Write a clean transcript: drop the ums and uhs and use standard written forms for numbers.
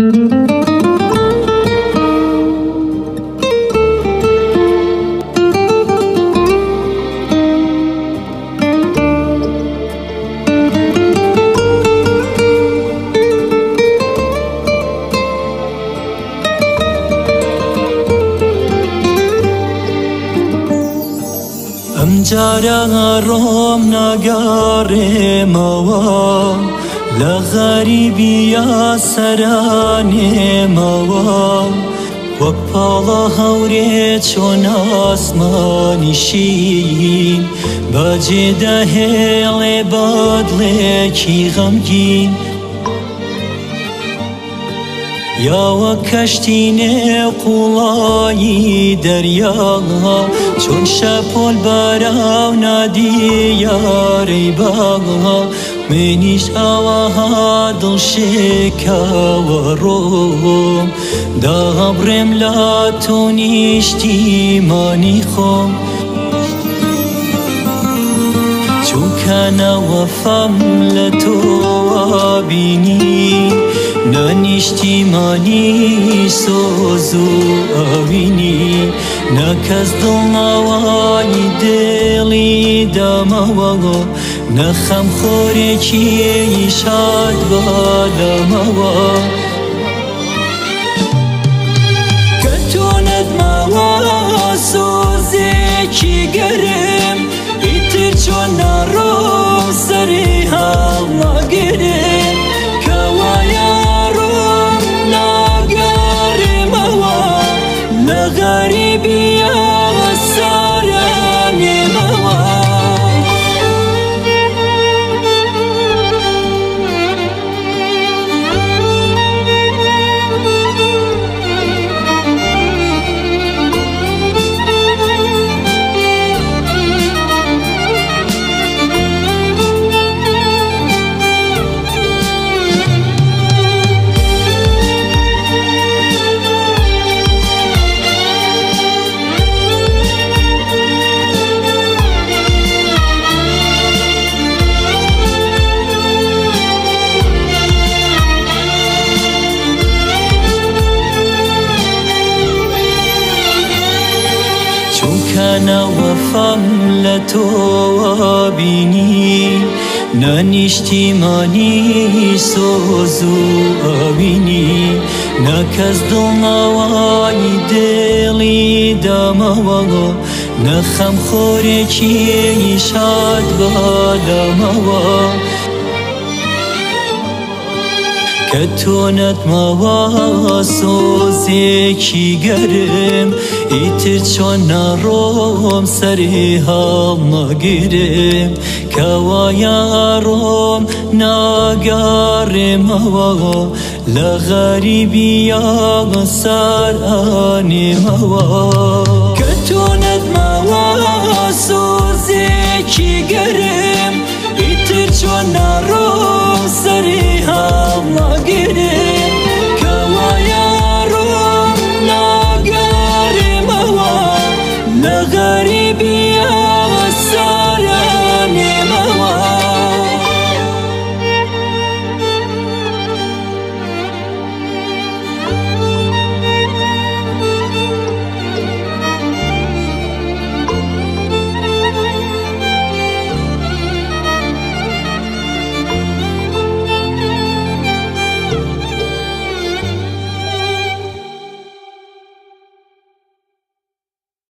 ئەم جارە ڕۆم ناگەڕێمەوە لە غەریبیا سەرانێمەوە وەک پاڵە هەورێ چۆن ئاسمانی شین بەجێ دەهێڵێ بەدڵێکی غەمگین یا وەک کەشتی نێو قوڵایی دەریا چۆن شەپۆل بەرەو نادیارەی با منیش ئاوەها دڵ شێکاوە ڕۆم دابڕێم لە تۆ نیشتیمانی خۆم چونکە نەوەفام لە تۆوە بینی نە نیشتیمانی سۆز و ئەوینی نە کەس دڵنەوای دڵی دامەوە نە خەمخۆرێکی شاد بەلامەوە کە تۆ نەتماوە سۆزێکی گەرم ئیتر چۆن ناڕۆم سەری هەڵناگرم کەوایە ڕۆم ناگەڕێمەوە لە غەریبیە سەرانێمەوە. چونکە نەوەفام لە تۆوە بینی نە نیشتیمانی سۆز و ئەوینی نە کەس دڵنەوای دڵی دامەوە نە خەمخۆرێکی شاد بەلامەوە کە تۆ نەتماوە سۆزێکی گەرم ئیتر چۆن ناڕۆم سەری هەڵناگرم کەوایە ڕۆم ناگەڕێمەوە لە غەریبیا سەر ئەنێمەوە کە تۆ نەتماوە سۆزێکی گەرم ئیتر چۆن ناڕۆم سەری هەڵناگرم.